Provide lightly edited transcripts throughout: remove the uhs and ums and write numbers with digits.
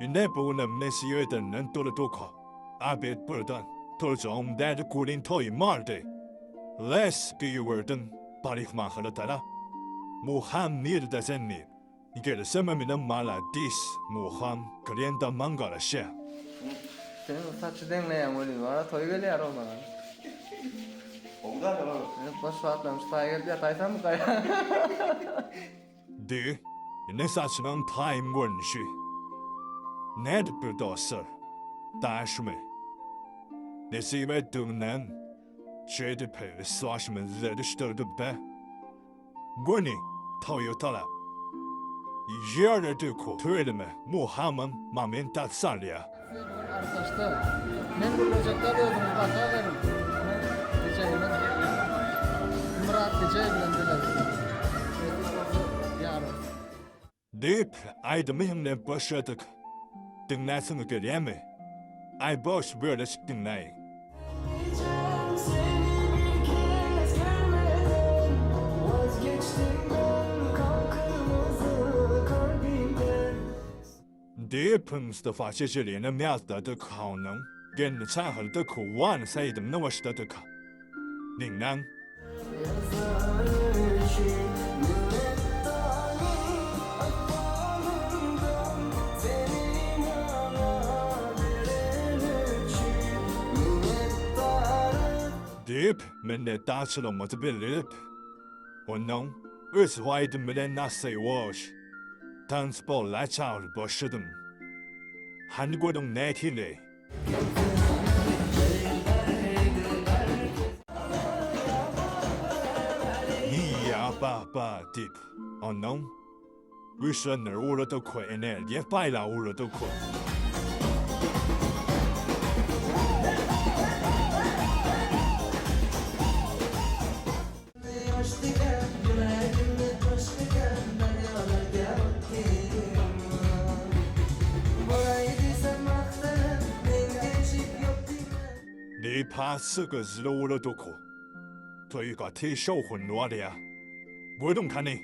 Ine bu günem nesýe edenden durdyk. Abet birden turjagym däli gulin toýum bardy. Les gyýywerdim parikmahyra tarap. Muham nirde sen diýip. Gelsem mine maladis Muham klenda maň garaşýa. Sen saçy deňleýäň welin wara toý gelýär o maňa. Gowy zat olar. Boş wagtlarym şu taýa gelip ýataýsamyka ýa. Di, ine saçynyň taýyn görnüşi. Nädip bir dostlar, daşmy? Nesip etdiginden şeýdip saçymy düzedişdirdim be. Göni toýa tarap. Ýöredik tüweleme Muhamam momental salýa. Arkadaşlar, men gürlejekler özüňiz baha beriň. Men DJ-miz Myrat DJ bilen bilelikde. Nesip bolsa ýaryn. Diýip, aýdymy hiňlenip başladyk. Diňläsiňiz gelýärmi? Aý boş bölejik diňläýiň. Gijäm seni bir kez görmeden Wazgeçdim ben kan kırmızı kalbimden. Diýip, Mustafa Çeçelinem ýatladyk, onuň gelni çagyrdyk, wans aýdymyny başladyk. Diňläň. Ýazar üçin minnetdarym Ykbalymdan seni maňa beren üçin minnetdarym. Diýip, minnetdarçylygymyzy bildirip, ondan öz aýdym bilen Nasy-Waş, tans bolla çagyryp başladym. Hany görüň nähili? Ýa baba diýip, onnoň güýçlendir ugradyk energiýa paýla ugradyk. 你怕四个字我了都可，对个铁小混乱的呀，我懂看你。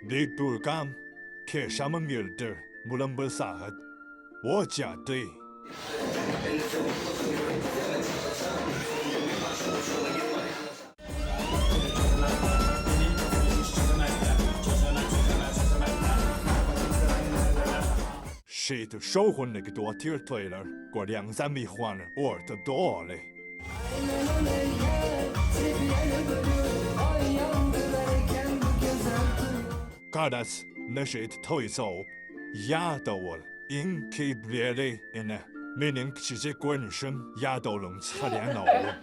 你不敢开什么名字，没人不啥，我家对。谁的手魂那个多天对了，过两三米换了，我的多嘞。Garaz, neşet toý sowup, ýadaw ol, iň keýpleri ine, meniň kiçijek görnüşim ýadawlygyny çykarýan oglan.